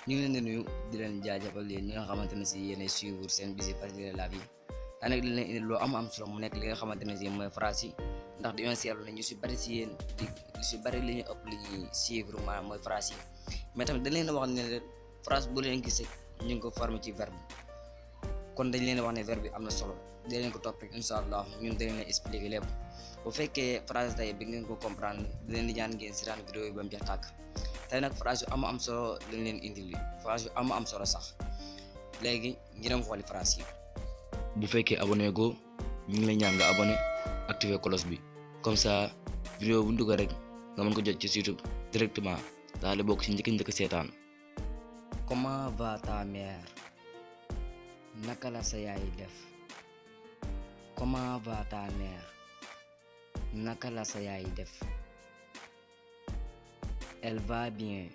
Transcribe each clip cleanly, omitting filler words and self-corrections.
ñu ngi leen di nuyu di leen jaajëfal yéen ñi nga xamante ne si yéenay suivre seen Busy Faciliter la vie daanaka di leen indi loo am solo mu nekk li nga xamante ne si mooy phrase yi ndax dañoo seetlu ne ñu si bari si yéen ñu si bari li ñu ëpp li ñuy suivre maanaam mooy phrase yi mais tamit dañ leen wax ne leen phrase bu leen gisee ñu ngi ko formé ci verbe kon dañ leen wax ne verbe bi am na solo di leen ko topp rek incha allah ñun dañ leen expliquer lépp bu fekkee phrase tey bi ngeen ko comprendre di leen di ñaan ngeen si daan vidéo yi ba mu jeex tàkk. tey nag phrase yu am solo lañ leen indil phrase yu am solo sax léegi ñu dem xooli phrase yi. bu fekkee abonné go ñu ngi lay ñaan nga abonné activer cloche bi comme ça vidéo bu ñu dugal rek nga mën ko jot ci YouTube directement daal di bokk ci njëkk seetaan. comment va ta mère naka la sa yaay def. comment va ta mère naka la sa yaay def. elle va bien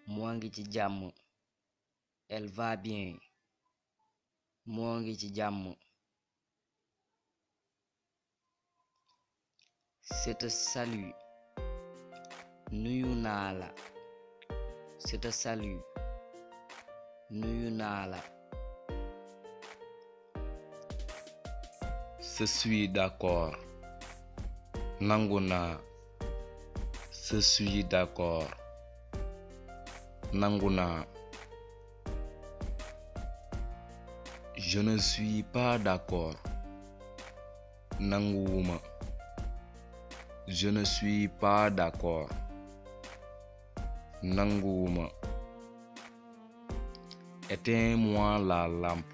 moo ngi ci jàmm. elle va bien moo ngi ci jàmm. je te salue nuyu naa la. je te salue nuyu naa la. je suis d'accord nangu naa. je suis d'accord nangu naa. je ne suis pas d'accord nanguwuma. je ne suis pas d'accord nanguwuma. éteins-moi la lampe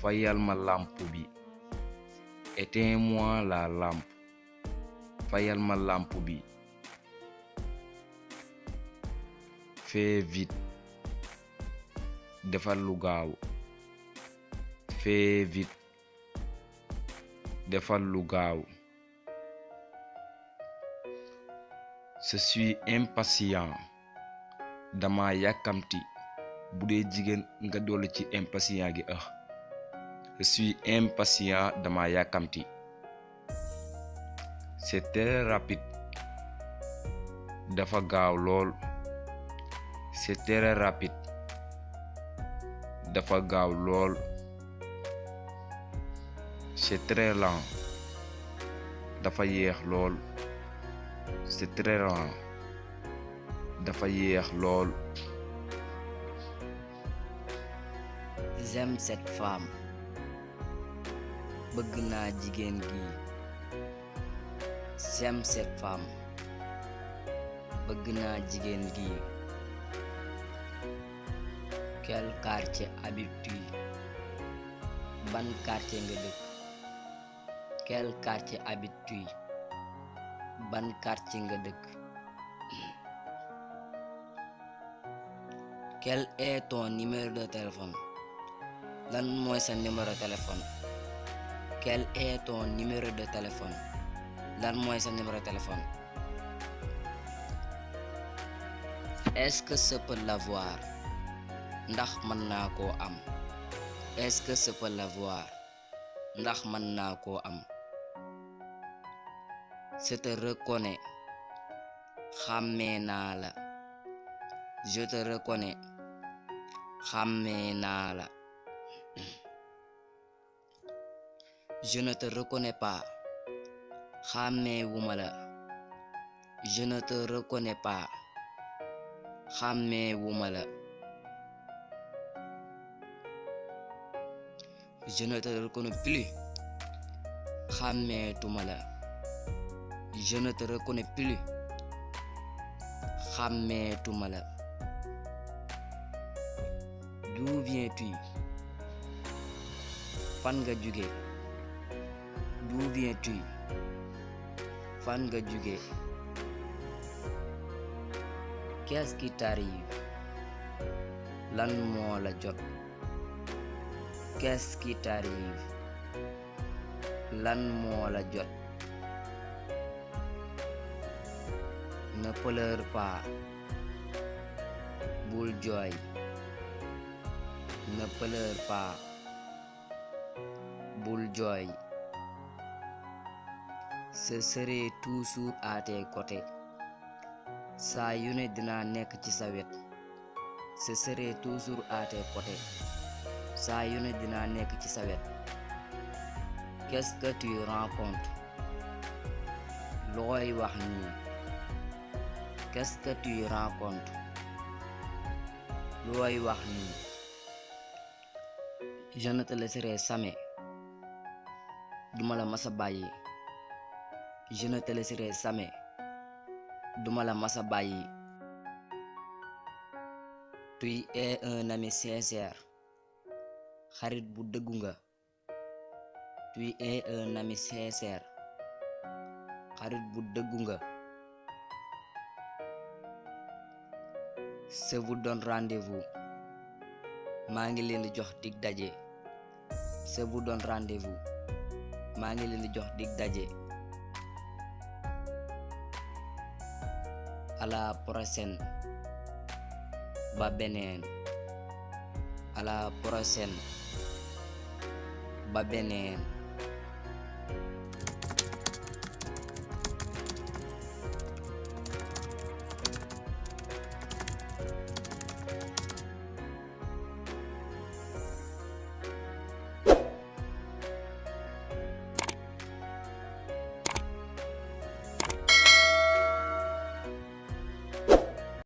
fayal ma lampe bi. éteins-moi la lampe fayal ma lampe bi. fais vite defal lu gaaw. fais vite defal lu gaaw. je suis impatient dama yàkkamti bu dee jigéen nga dolli ci impatient gi je suis impatient dama yàkkamti. c'est très rapide dafa gaaw lool. c'est très rapide dafa gaaw lool. c'est très lent dafa yéex lool. c'est très lent dafa yéex lool. j'aime cette femme bëgg naa jigéen gi. j'aime cette femme bëgg naa jigéen gi. quel quartier habites-tu ban quartier nga dëkk. quel quartier habites-tu ban quartier nga dëkk. quel est ton numéro de téléphone lan mooy sa numéro téléphone. quel est ton numéro de téléphone lan mooy sa numéro téléphone. est-ce que je peux l'avoir ndax mën naa koo am. est-ce que je peux l'avoir ndax mën naa koo am. je te reconnais xàmmee naa la. je te reconnais xàmmee naa la. je ne te reconnais pas xàmmeewuma la. je ne te reconnais pas xàmmeewuma la. je ne te reconnais plus xàmmeetuma la. je ne te reconnais plus xàmmeetuma la. d'où viens-tu fan nga jóge. d'où viens-tu fan nga jóge. qu'est-ce qui t'arrive lan moo la jot. qu'est-ce qui t'arrive lan moo la jot. ne pleure pas bul jooy. ne pleure pas bul jooy. je serai toujours à tes côtés saa yu ne dinaa nekk ci sa wet je serai toujours à tes côtés saa yu ne dinaa nekk ci sa wet qu'est-ce que tu racontes looy wax nii qu'est-ce que tu racontes looy wax nii je ne te laisserai jamais duma la masa bàyyi je ne te laisserai jamais duma la masa bàyyi tu es un ami sincère xarit bu dëggu nga tu es un ami sincère xarit bu dëggu nga je vous donne rendez-vous maa ngi leen di jox dig daje je vous donne rendez-vous maa ngi leen di jox dig daje à la prochaine ba beneen à la prochaine ba beneen